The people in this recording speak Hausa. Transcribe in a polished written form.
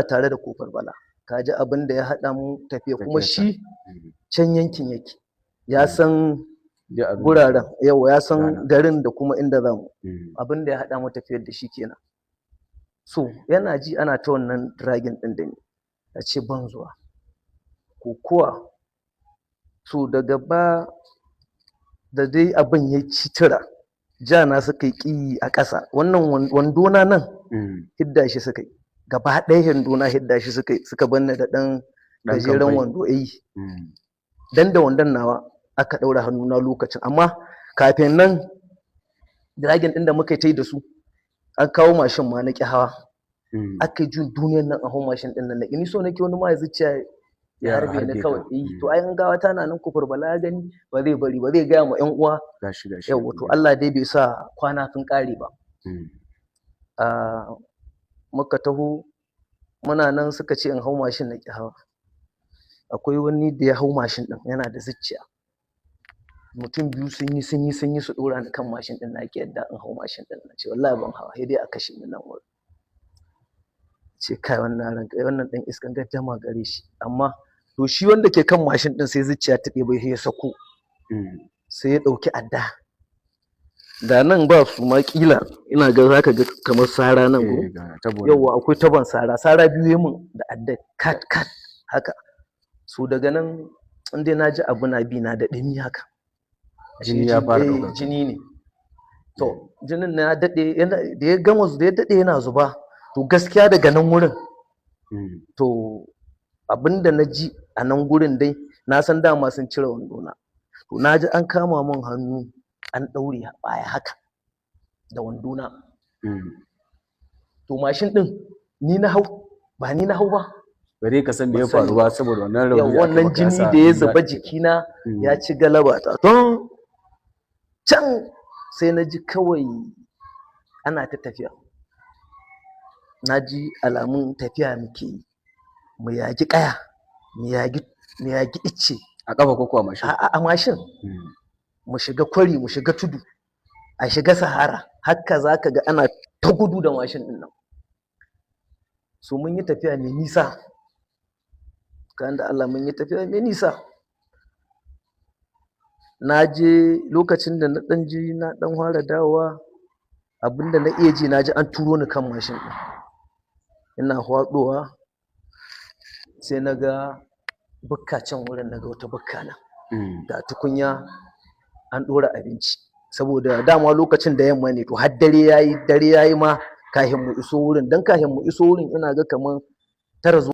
Tare da Kofar Bala, ka ji abin da ya haɗa mu tafiya kuma. Tafiyarsa. Shi can yankin yake, ya san Duk abin da guraren yau, ya san Gana. garin da kuma inda za mu. Abin da ya haɗa mu tafiyar da shi kenan. So yana ji ana ta wannan dragging ɗin da ni, ya ce ban zuwa kokuwa. So daga ba da dai abin ya ci tura, ja na suka yi ƙi a ƙasa. Wannan wandona nan, hidda shi suka yi gaba ɗaya. Wandona hidda shi suka yi, suka banni da ɗan ɗan gajeren kamfai. wando, eh. Dan da wandon nawa aka ɗaura hannuna lokacin. Amma kafin nan, dragging ɗin da muka yi ta yi da su, an kawo mashin ma na ƙi hawa. Aka yi jin duniyar nan a hau mashin ɗin nan na ƙi. Ni so nake wani ma ya zuciya ya Ya harbe ni harbe ka. kawai, eh. To ai in gawa tana nan, Kofar Bala ya gani, ba zai bari ba, zai gaya ma ƴan uwa. Gashi gashi. Yawwa, to Allah dai bai sa kwana sun ƙare ba. Ah, muka taho, muna nan, suka ce in hau mashin, na ƙi hawa. Akwai wani da ya hau mashin ɗin, yana da zuciya. Mutum biyu sun yi, sun yi, sun yi su ɗora ni kan mashin ɗin, na ƙi yadda in hau mashin ɗin. Na ce wallahi ban hawa, sai dai a kashe ni nan wurin. Ce kai, wannan yaron, kai, wannan ɗan iskan, gaddama gare shi. Amma to shi wanda ke kan mashin ɗin, sai zuciya ta ɗebe, sai ya sako. Sai ya ɗauki adda. Da nan ba su ma, ƙila ina ga zaka ga kamar sara nan ko. Eh, ga tabo nan. Yawwa, akwai tabon sara. Sara biyu ya mun da adda, kat kat haka. So daga nan in dai na ji abu na bi na da ɗumi haka. Ashe Jini ya fara eh, ɗaukar ka. Jini ne. To jinin na ya daɗe yana da ya gama, da ya daɗe yana zuba. To gaskiya daga nan wurin, to abinda na ji a nan gurin dai, na san dama sun cire wandona. To na ji an kama min hannu, an ɗaure baya haka da wandona. To mashin ɗin ni na hau, ba ni na hau ba. Bare ka san me ya Ban sani faru ba, saboda wannan yau rauni da aka wannan maka ya jini sa da ya jini zuba ɗauke ka. jikina ya ci galaba ta. Don can sai na ji kawai ana ta tafiya. Na ji alamun tafiya muke yi, mu yagi ƙaya, mu yagi icce. A ƙafa ko kuwa mashin? A mashin. Mu shiga kwari, mu shiga tudu, a shiga sahara. Haka za ka ga ana ta gudu da mashin ɗin nan. So mun yi tafiya mai nisa kan da Allah, mun yi tafiya mai nisa. Na je lokacin da na ɗan ji na ɗan fara dawowa, abinda na iya ji, na ji an turo ni kan mashin ɗin. Ina faɗowa sai na ga bukka can wurin, na ga wata bukka nan, ga tukunya an ɗora abinci. Saboda dama lokacin da yamma ne, to har dare yayi, dare yayi ma kafin mu iso wurin. Dan kafin mu iso wurin ina ga kaman 9 zuwa